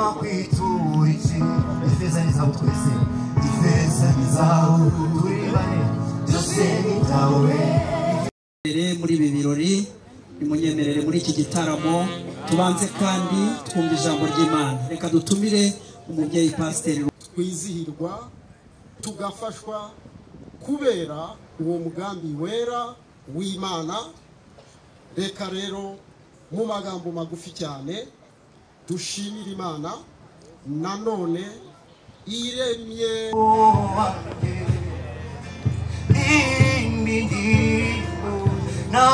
Nakwitura iki? Ifeza n'izahabu twese, ifeza n'izahabu turibane, byose ni ibyawe. Muri ibi birori nimunyemerere muri iki gitaramo tubanze kandi twumva ijambo ry'Imana. Reka dutumire umubyeyi pasiteri. Twizihirwa tugafashwa kubera uwo mugambi wera w'Imana. Reka rero mu magambo magufi cyane dushimira Imana nanone iremye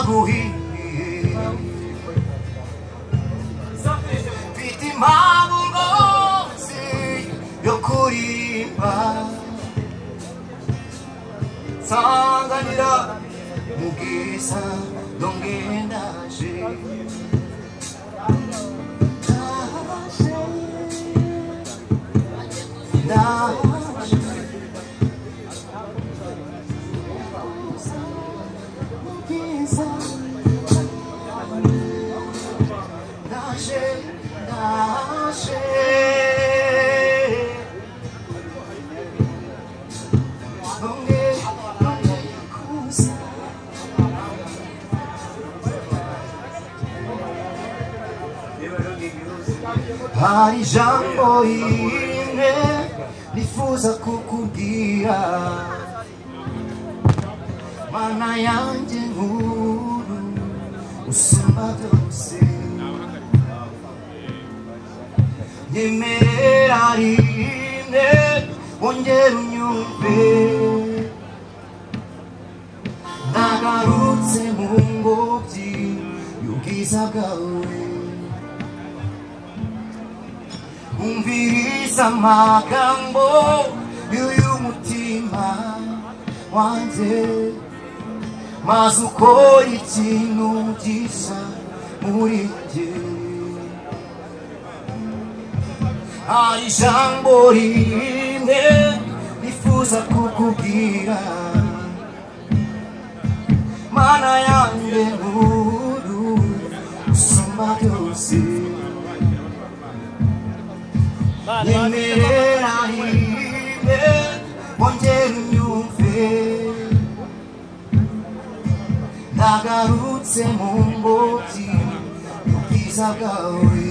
naguhimbiye, mfite impamvu rwose yo kurimba, nsanganira mu bwiza ndongendaje, ndaje ndaje ndaje ndaje kuza. Hari ijambo rimwe nifuza kukubwira, Mana yanjye nkuru usumba byose, nyemerera rimwe wongere unyumve, nagarutse mu ngobyi y'ubwiza bwawe, umviriza amagambo y'uyu mutima wanjye, maze ukora ikintu gishya muri jye. Hari ijambo rimwe nifuza kukubwira, Mana yanjye nkuru usumba byose, nyemerera rimwe wongere unyumve, nagarutse mu ngobyi y'ubwiza bwawe,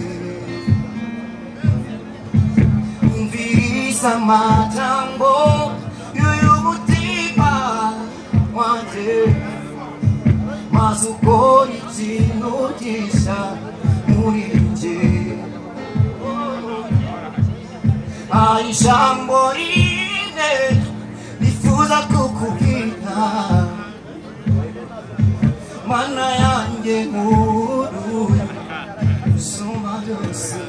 umviriza amagambo y'uyu mutima wanjye, maze ukora ikintu gishya muri jye. Hari ijambo rimwe nifuza kukubwira, Mana yanjye nkuru usumba byose,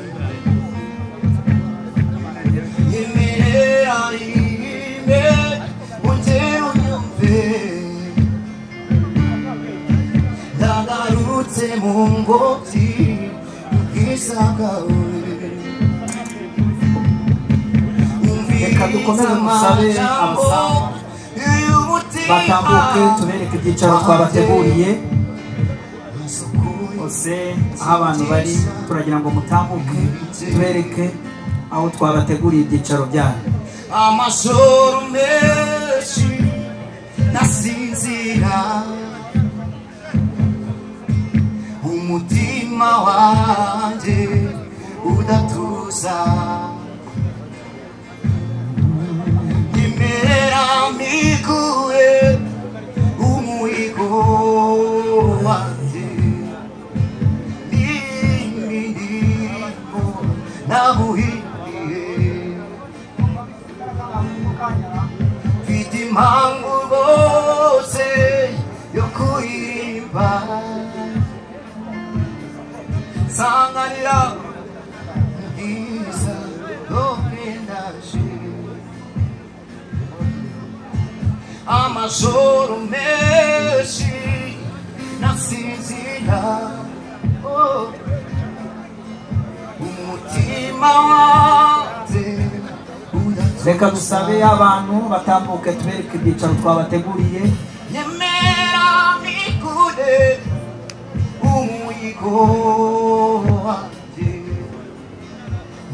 nyemerera rimwe wongere unyumve, ndagarutse mu ngobyi y'ubwiza bwawe. Reka dukomeze dusabe abasamu batambuke tubereke ibyicaro twabateguriye hose aho abantu bari, turagira ngo mutambuke tubereke aho twabateguriye ibyicaro byanyu. Amajoro menshi nasinzira, umutima wanjye udatuza, nyemerera mikuye umuhigo wanjye, n'imirimo naguhimbiye, mfite impamvu rwose yo kuririmba, nsanganira ubwiza dore ndaje, amajoro menshi nasinzira, umutima wanjye. Reka dusabe abantu batambuke tubereke ibyicaro twabateguriye. Nyemera mikure umuhigo wanjye,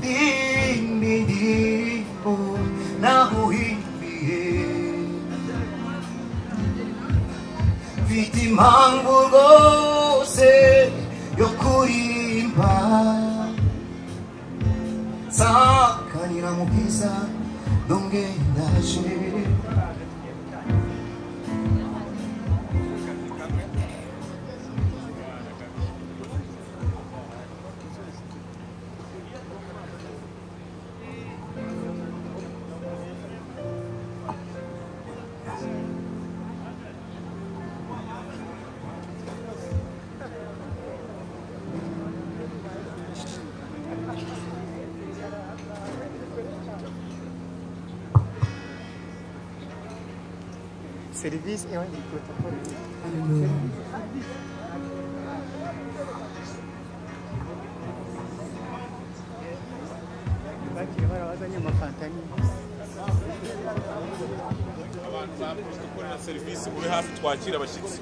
Ndimbi ndirimbo naguhimbiye Mfite impamvu rwose yo kuririmba Nsakanira mu bwiza ndongendaje Service e ogni protocolo. Abantu ba protocole na service mube hafi twakira abashyitsi.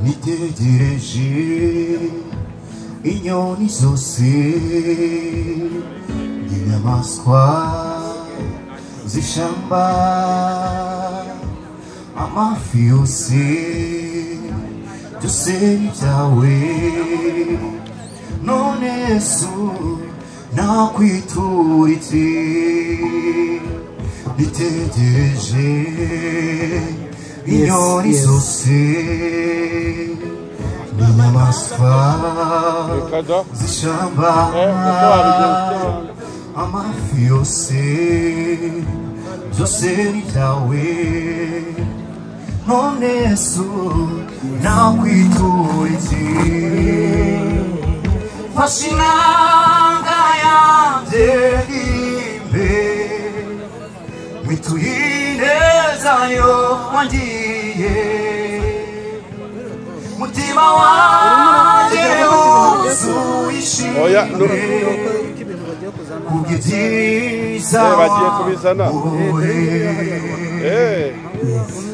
Nitegereje inyoni zose n'inyamaswa z'ishyamba amafi yose byose ni ibyawe none Yesu nakwitura iki nitegereje inyoni zose n'inyamaswa z'ishyamba amafi yose byose ni ibyawe none Yesu nakwitura iki fashe inanga yanjye ndirimbe mituye ineza yo wangiye mutima wanjye wuzuye ishimwe kubw'ibyiza bagiye kubizana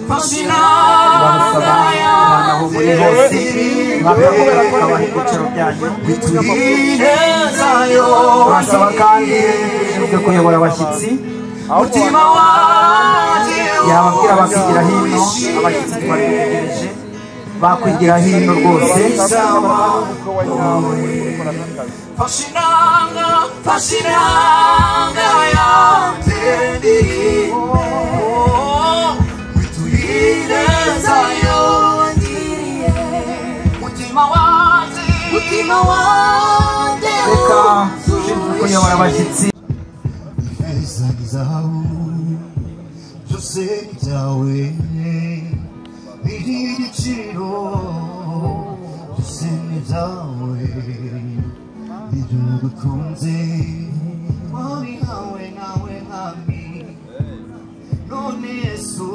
fashe inanga yanjye mituye ineza yo Basaba kandi ushinzwe kuyobora abashyitsi mutima wanjye yababwira bakigira hino abashyitsi twari dutegereje bakwigira hino rwose fashe inanga yanjye ndirimbe mituye ineza yo wangiriye mutima wanjye mutima wanjye reka ushinzwe kuyobora abashyitsi Ifeza n'izahabu byose ni ibyawe biri igiciro byose ni ibyawe ibyo dutunze wabihawe nawe mwami none Yesu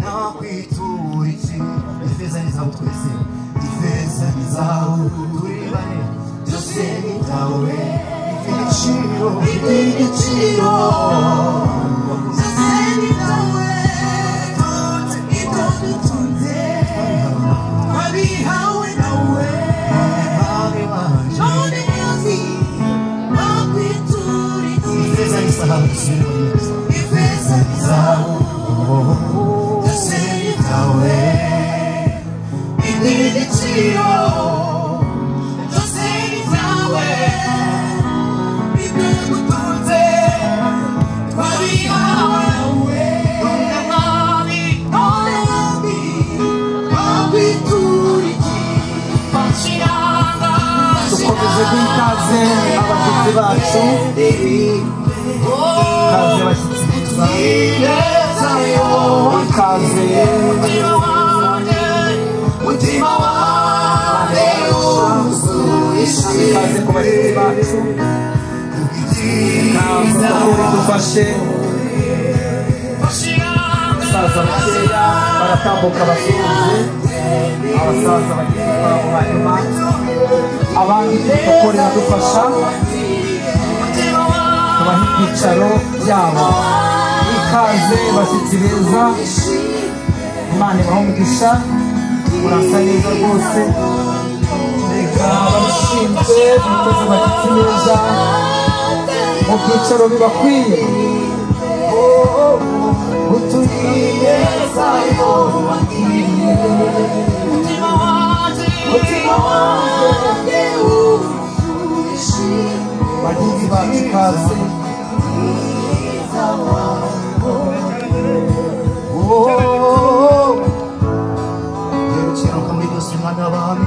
nakwitura iki ifeza n'izahabu twese ifeza n'izahabu turibane byose ni ibyawe igiciro igiciro byose ni ibyawe ibyo dutunze twabihawe nawe none mwami nakwitura iki ifeza n'izahabu ifeza n'izahabu byose ni ibyawe igiciro byose ni ibyawe ibyo dutunze twabihawe none mwami none mwami twakwitura iki fashe inanga dukomeje guha ikaze abashyitsi bacu ikaze abashyitsi. neza, ikaze ikaze ku bashyitsi bacu, reka dufashe abasaza bakeya baratambuka basuhuze abasaza bagenzi babo, hanyuma abandi protokole iradufasha tubaha ibyicaro byabo. Ikaze bashyitsi beza, Imana ibahe umugisha, murasa neza rwose. Reka ababishinzwe mwitoze abashyitsi neza mu byicaro bibakwiye. Bagenzi bacu ikaze. Gukiranuka muri byose Umwami w'abami,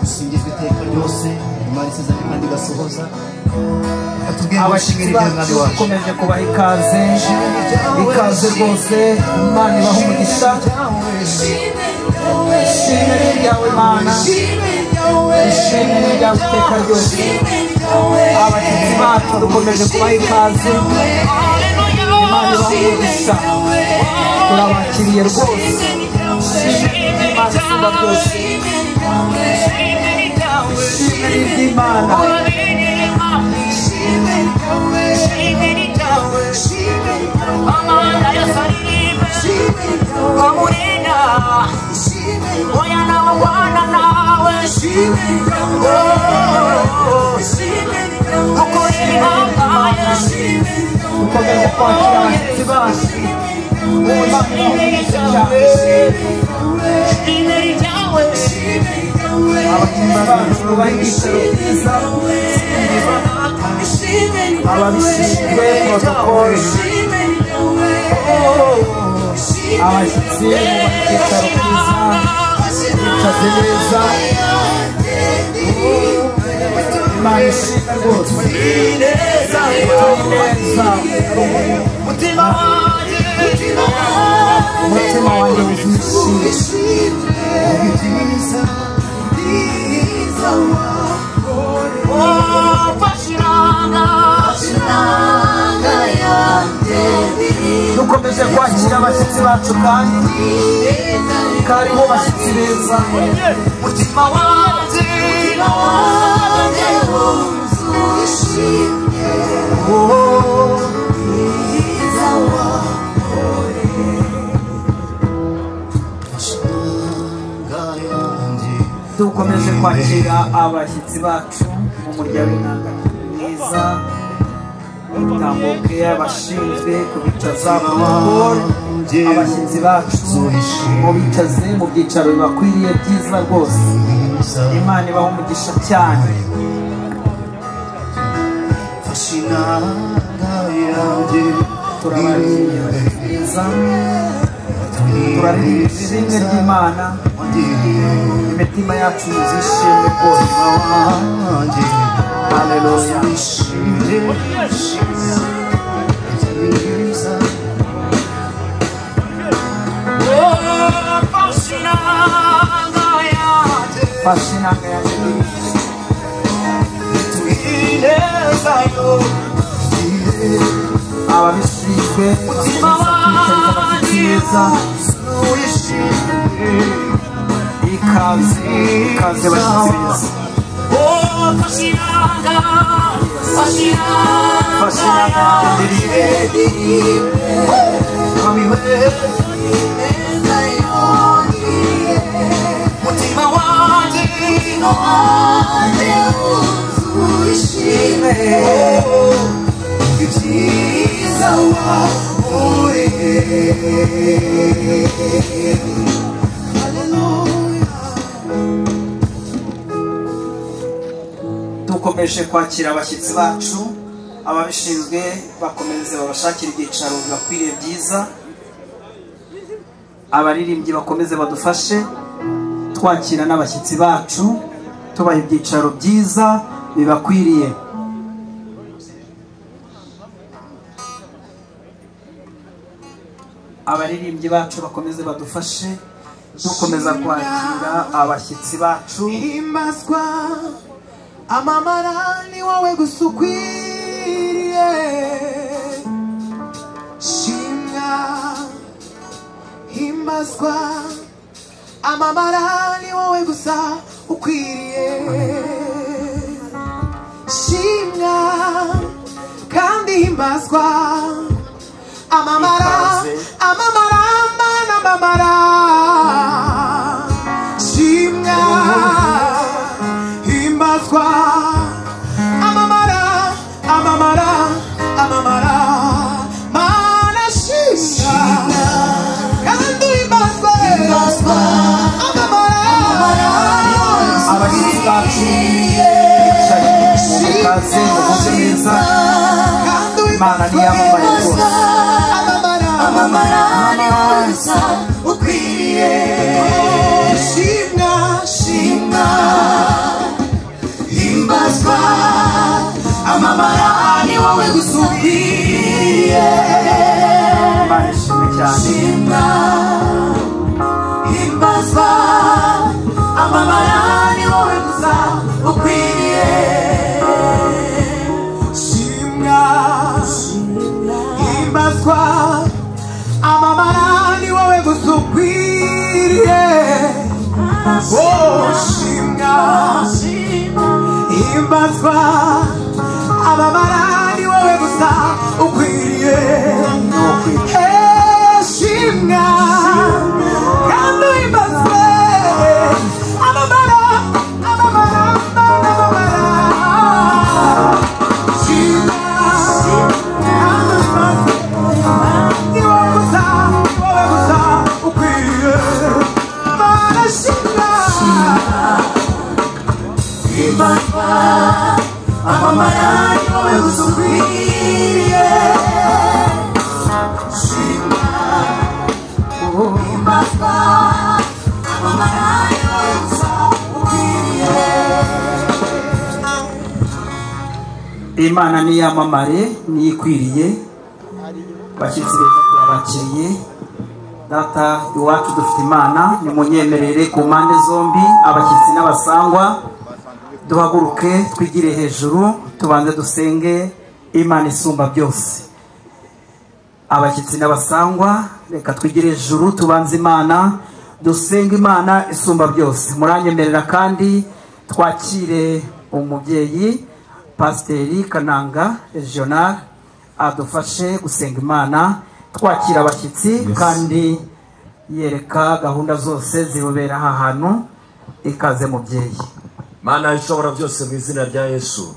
usingizwe iteka ryose, Imana isezeranye kandi igasohoza. Abashyitsi bacu dukomeje kubaha ikaze, ikaze rwose, Imana ibahe umugisha. Ishimwe ni iryawe Mana, ishimwe ni iryawe iteka ryose. Abashyitsi bacu dukomeje kubaha ikaze, Imana ibahe umugisha, turabakiriye rwose. Ishimwe ni iry'Imana isumba byose, ishimwe ni iry'Imana. Dukomeje kwakira abashyitsi bacu, Imana ibahe umugisha cyane. Abashyitsi bacu tubahe ibyicaro byiza, ababishinzwe protokole, abashyitsi mubahe ibyicaro byiza, bicaze neza. Imana ishimwe rwose, turi neza. Umutima wanjye wuzuye ishimwe. Dukomeje kwakira abashyitsi bacu kandi kariho bashyitsi beza. Mutima wanjye wuzuye ishimwe, Dukomeje kwakira abashyitsi bacu mu murya w'inanga mwiza, tambuke abashinzwe kubicaza protokole, abashyitsi bacu mubicaze mu byicaro bibakwiriye byiza rwose. Imana ibahe umugisha cyane. Turabakiriye abashyitsi beza, turaririmba ishimwe ry'Imana, imitima yacu yuzishimwe rwose. Haleluya. Fashe inanga yanjye ababishinzwe bakomeza kwicariza abashyitsi neza. Ikaze, ikaze bashyitsi beza. Fashe inanga yanjye ndirimbe. Mutima wanjye wuzuye ishimwe, ibyiza wankoreye. Dukomeje kwakira abashyitsi bacu, ababishinzwe bakomeze babashakira ibyicaro bibakwiriye byiza, abaririmbyi bakomeze badufashe twakira n'abashyitsi bacu, tubaha ibyicaro byiza bibakwiriye. Abaririmbyi bacu bakomeze badufashe dukomeza kwakira abashyitsi bacu. Himbazwa, amamara ni wowe gusa ukwiriye. Shimwa, himbazwa, amamara ni wowe gusa ukwiriye. Shimwa kandi himbazwa, amamara, amamara, mana, amamara. Shimwa, himbazwa, amamara, amamara, amamara, mana. Shimwa kandi himbazwa, amamara. Abashyitsi bacu bicaye mu ikaze, mugubwe neza. Imana niyamamare rwose. Amamara ni wowe gusa ukwiriye. Shimwa, shimwa, himbazwa, amamara ni wowe gusa ukwiriye. Imana ishimwe cyane. Shimwa, himbazwa, amamara ni wowe gusa ukwiriye. Shimwa, himbazwa, amamara ni wowe gusa ukwiriye. Oh, shimwa, himbazwa, amamara ni wowe gusa ukwiriye. Eh, shimwa kandi uhimbazwe, amamara, amamara, amamara. Shimwa kandi uhimbazwe, ni wowe gusa, ni wowe gusa ukwiriye. Mana, shimwa, himbazwa, amamara ni wowe gusa ukwiriye. Shimwa, himbazwa, amamara ni wowe gusa ukwiriye. Imana niyamamare, niyikwiriye. Bashyitsi beza turabakiriye. Data iwacu dufite Imana, nimunyemerere ku mpande zombi, abashyitsi n'abasangwa, duhaguruke twigire hejuru, tubanze dusenge Imana isumba byose. Abashyitsi n'abasangwa, reka twigire hejuru, tubanze Imana, dusenge Imana isumba byose. Muranyemerera kandi twakire umubyeyi Pasiteri Kananga Regional adufashe gusenga Imana, twakira abashyitsi kandi yereka gahunda zose zibubera aha hantu. Ikaze mubyeyi. Mana ishobora byose, mu izina rya Yesu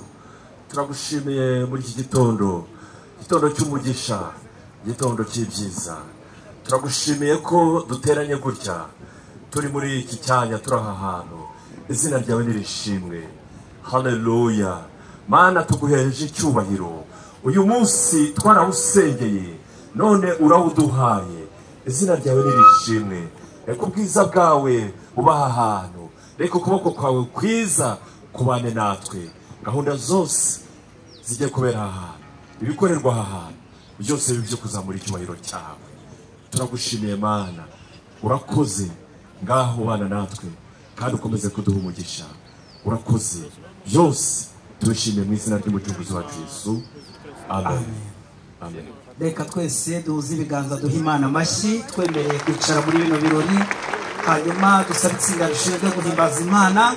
turagushimiye muri iki gitondo, igitondo cy'umugisha, igitondo cy'ibyiza. Turagushimiye ko duteranye gutya, turi muri iki cyanya, turi aha hantu. Izina ryawe nirishimwe. Haleluya. Mana, tuguhereje icyubahiro. Uyu munsi twarawusengeye, none urawuduhaye. Izina ryawe nirishimwe. Reka ubwiza bwawe buba aha hantu, reka ukuboko kwawe kwiza kubane natwe. Gahunda zose zijye kubera aha hantu, ibikorerwa aha hantu byose bibe byo kuzamura icyubahiro cyawe. Turagushimiye Mana, urakoze. Ngaho bana natwe kandi ukomeze kuduha umugisha. Urakoze, byose tubishimiye mu izina ry'Umucunguzi wacu Yesu, amen, amen. Reka twese duhuze ibiganza, duhe Imana amashyi, twemereye kwicara muri bino birori. Hanyuma dusabe itsinda rishinzwe guhimbaza Imana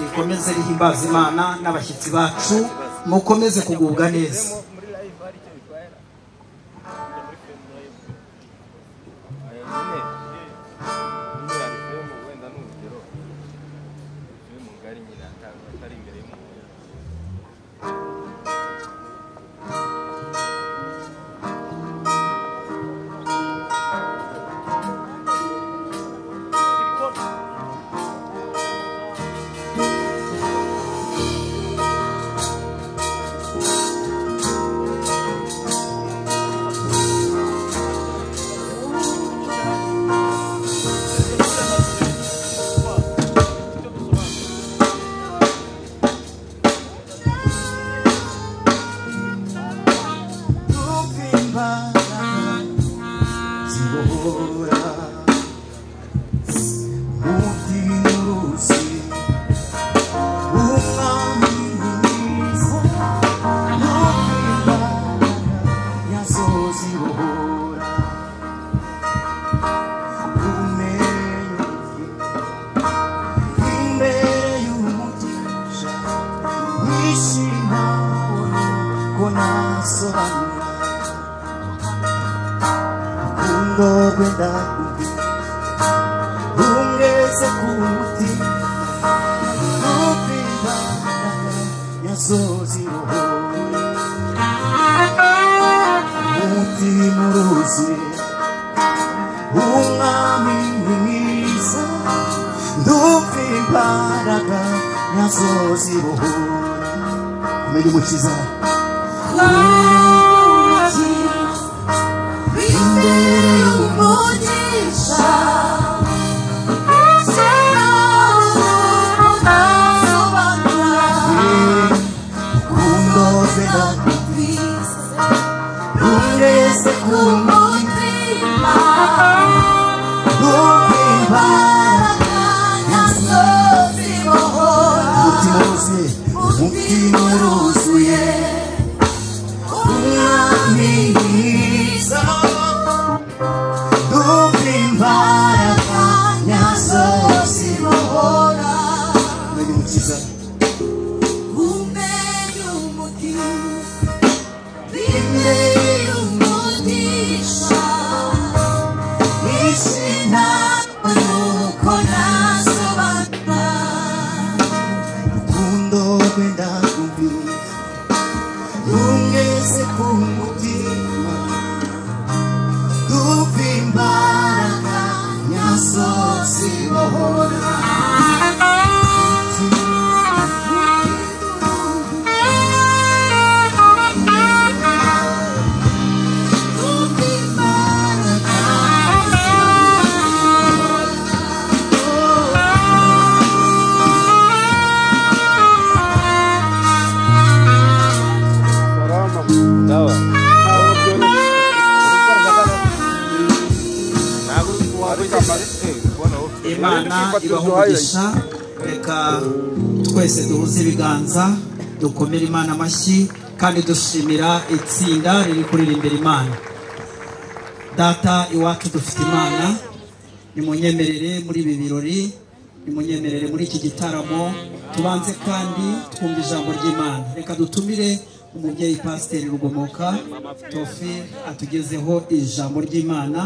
rikomeze rihimbaza Imana, n'abashyitsi bacu mukomeze kugubwa neza. zibohora umutima uruzuye umwami mwiza n'imbaraga nyazo zibohora kumenya imbere y'umugisha wishima ko nasobanura urukundo rwe ndakubwira rungeze ku mutima rw'imbaraga nyazo zibohora umutima uruzuye umwami ni mwiza ndumva imbaraga nyazo zibohora kumenya umukiza Imbere y'umugisha urukundo rwe ndakubwira rungeze ku mutima ndumva imbaraga umutima wuzuye umutima uruzuye umwami mwiza ndumva imbaraga nyazo zibohora kumenya umukiza urukundo rwe ndakubwira rungeze ku mutima ndumva imbaraga nyazo zibohora Imana ibaha umugisha. Reka twese duhuze ibiganza dukomere Imana amashyi kandi dushimira itsinda riri kuririmbira Imana. Data iwacu dufite Imana, nimunyemerere muri ibi birori, nimunyemerere muri iki gitaramo, tubanze kandi twumve ijambo ry'Imana. Reka dutumire umubyeyi Pasiteri Rugomoka Tofi atugezeho ijambo ry'Imana.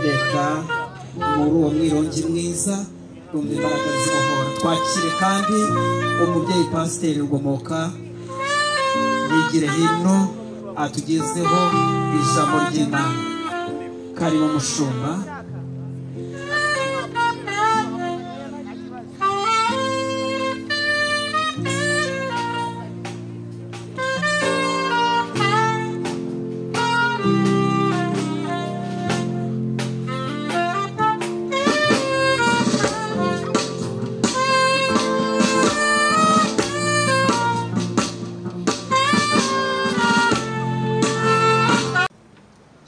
Reka muri uwo mwirongi mwiza rumva imbaraga zibohora. Twakire kandi umubyeyi Pasiteri Rugomoka yigire hino atugezeho ijambo ry'Imana. Karimo mushumba.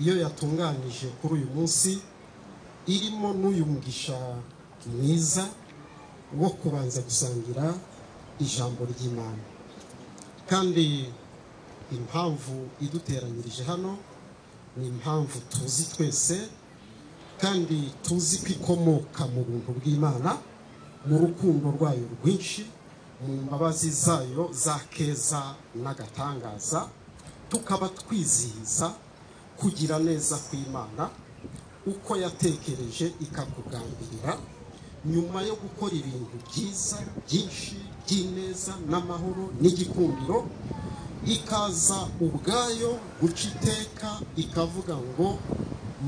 Iyo yatunganije kuri uyu munsi irimo n'uyu mugisha mwiza wo kubanza gusangira ijambo ry'Imana. Kandi impamvu iduteranyirije hano ni impamvu tuzi twese kandi tuzi ko ikomoka mu buntu bw'Imana, mu rukundo rwayo rwinshi, mu mbabazi zayo za keza n'agatangaza, tukaba twizihiza kugira neza kw'Imana uko yatekereje ikakugambirira nyuma yo gukora ibintu byiza byinshi by'ineza n'amahoro n'igikundiro, ikaza ubwayo guca iteka ikavuga ngo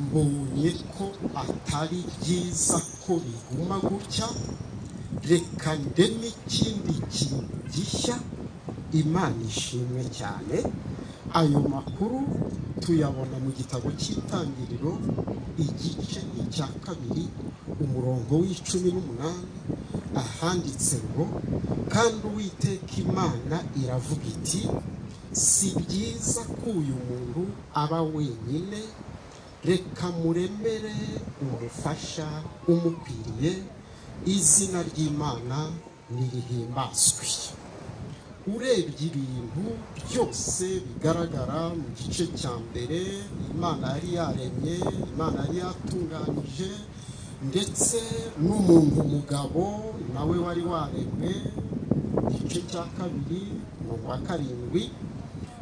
mbonye ko atari byiza ko biguma gutya, reka ndeme ikindi kintu gishya. Imana ishimwe cyane. Ayo makuru tuyabona mu gitabo cy'Itangiriro igice cya 2 umurongo w'18, ahanditse ngo kandi Uwiteka Imana iravuga iti Si byiza ko uyu muntu aba wenyine, reka muremere umufasha umukwiriye, izina ry'Imana nirihimbazwe. Urebye ibintu byose bigaragara mu gice cya mbere, Imana yari yaremye, Imana yari yatunganije, ndetse n'umuntu mugabo nawe wari waremwe, igice cya kabiri umurongo wa 7.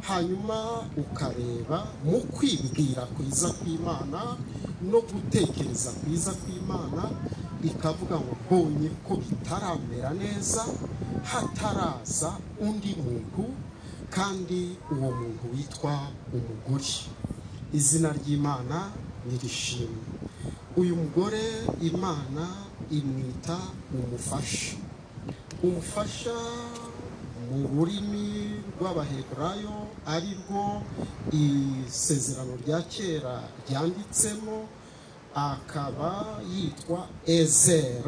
Hanyuma ukareba mu kwibwira kwiza kw'Imana no gutekereza kwiza kw'Imana, ikavuga ngo mbonye ko bitaramera neza hataraza undi muntu, kandi uwo muntu witwa umugore. Izina ry'Imana nirishimwe. Uyu mugore Imana imwita umufasha. Umufasha mu rurimi rw'Abaheburayo, ari rwo isezerano rya kera ryanditsemo, akaba yitwa Ezer,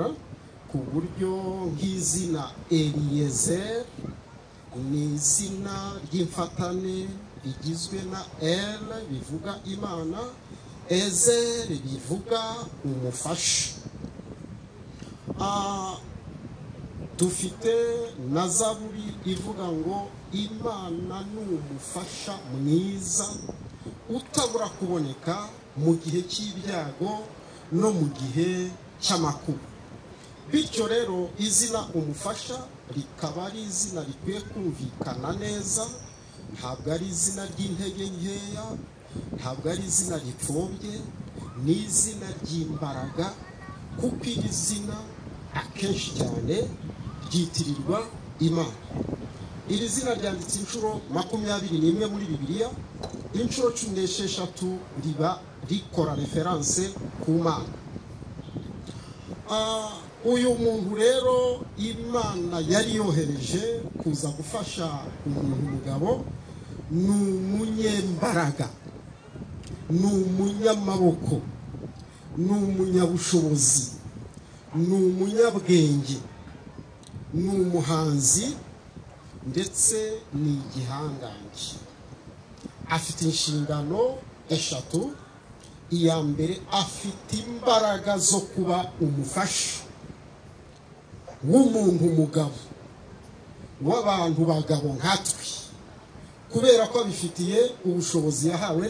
ku buryo nk'izina Eliezer ni izina ry'imfatane rigizwe na El bivuga Imana, Ezer bivuga umufasha. Dufite na Zaburi ivuga ngo Imana ni umufasha mwiza utabura kuboneka mu gihe cy'ibyago no mu gihe cy'amakuba. Bityo rero izina umufasha rikaba ari izina rikwiye kumvikana neza, ntabwo ari izina ry'intege nkeya, ntabwo ari izina ripfobye, ni izina ry'imbaraga, kuko iri zina akenshi cyane ryitirirwa Imana. Iri zina ryanditse inshuro 21 muri Bibiliya, inshuro 16 riba rikora reference ku Mana. Uyu muntu rero Imana yari yohereje kuza gufasha umuntu mugabo, ni umunyembaraga, ni umunyamaboko, ni umunyabushobozi, ni umunyabwenge, ni umuhanzi, ndetse ni igihangange. Afite inshingano 3. Iya mbere, afite imbaraga zo kuba umufasha w'umuntu mugabo, w'abantu bagabo nkatwe, kubera ko abifitiye ubushobozi yahawe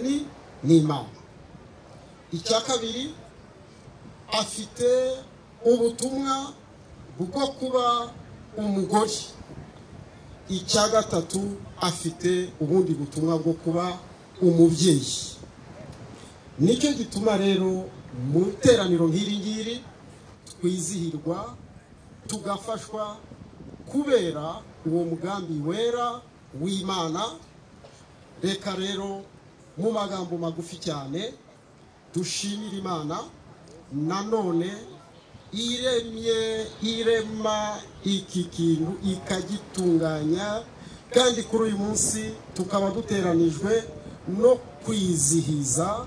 n'Imana. Icya kabiri, afite ubutumwa bwo kuba umugore. Icya gatatu, afite ubundi butumwa bwo kuba umubyeyi. Nicyo gituma rero mu iteraniro nk'iri ngiri twizihirwa, tugafashwa kubera uwo mugambi wera w'Imana. Reka rero mu magambo magufi cyane dushimira Imana nanone iremye, irema iki kintu ikagitunganya, kandi kuri uyu munsi tukaba duteranijwe no kwizihiza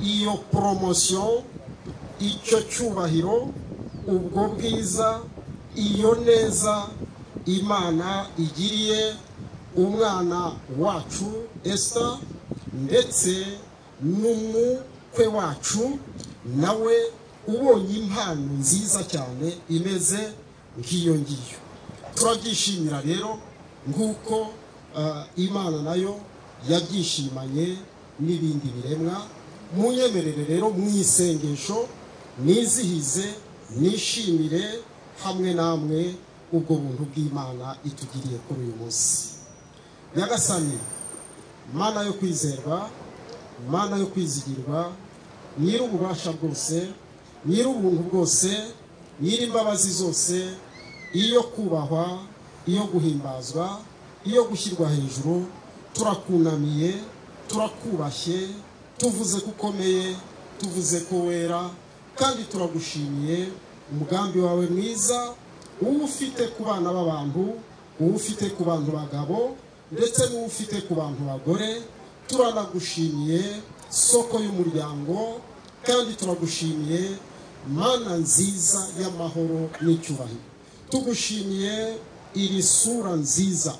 iyo promotion, icyo cyubahiro, ubwo bwiza, iyo neza Imana igiriye umwana wacu Esther, ndetse n'umukwe wacu nawe ubonye impano nziza cyane imeze nk'iyo ngiyo. Turabyishimira rero nk'uko Imana nayo yabyishimanye n'ibindi biremwa. Munyemerere rero mu isengesho nizihize, nishimire hamwe namwe ubwo buntu bw'Imana itugiriye kuri uyu munsi. Nyagasani, Mana yo kwizerwa, Mana yo kwizigirwa, nyiri ububasha bwose, nyiri ubuntu bwose, nyiri imbabazi zose, iyo kubahwa, iyo guhimbazwa, iyo gushyirwa hejuru, turakunamiye, turakubashye, tuvuze ko ukomeye, tuvuze ko wera, kandi turagushimiye umugambi wawe mwiza uwufite ku bana b'abantu, uwufite ku bantu bagabo, ndetse n'uwufite ku bantu bagore. Turanagushimiye soko y'umuryango, kandi turagushimiye Mana nziza y'amahoro n'icyubahiro. Tugushimiye iri sura nziza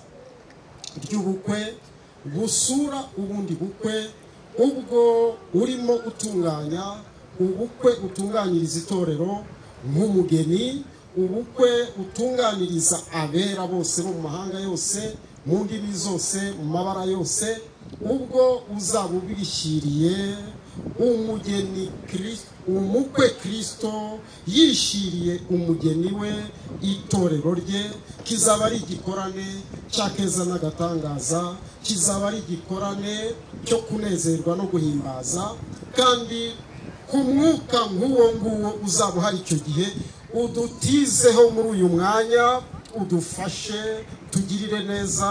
ry'ubukwe busura ubundi bukwe, ubwo urimo utunganya ubukwe utunganyiriza itorero nk'umugeni, ubukwe utunganiriza abera bose bo mu mahanga yose, mu ndimi zose, mu mabara yose, ubwo uzaba ubishyiriye umugeni umukwe Kristo yishyiriye umugeni we itorero rye. Kizaba ari igikorane cy'akeza n'agatangaza, kizaba ari igikorane cyo kunezerwa no guhimbaza, kandi ku mwuka nk'uwo nguwo uzaba uhari icyo gihe, udutizeho muri uyu mwanya, udufashe, tugirire neza.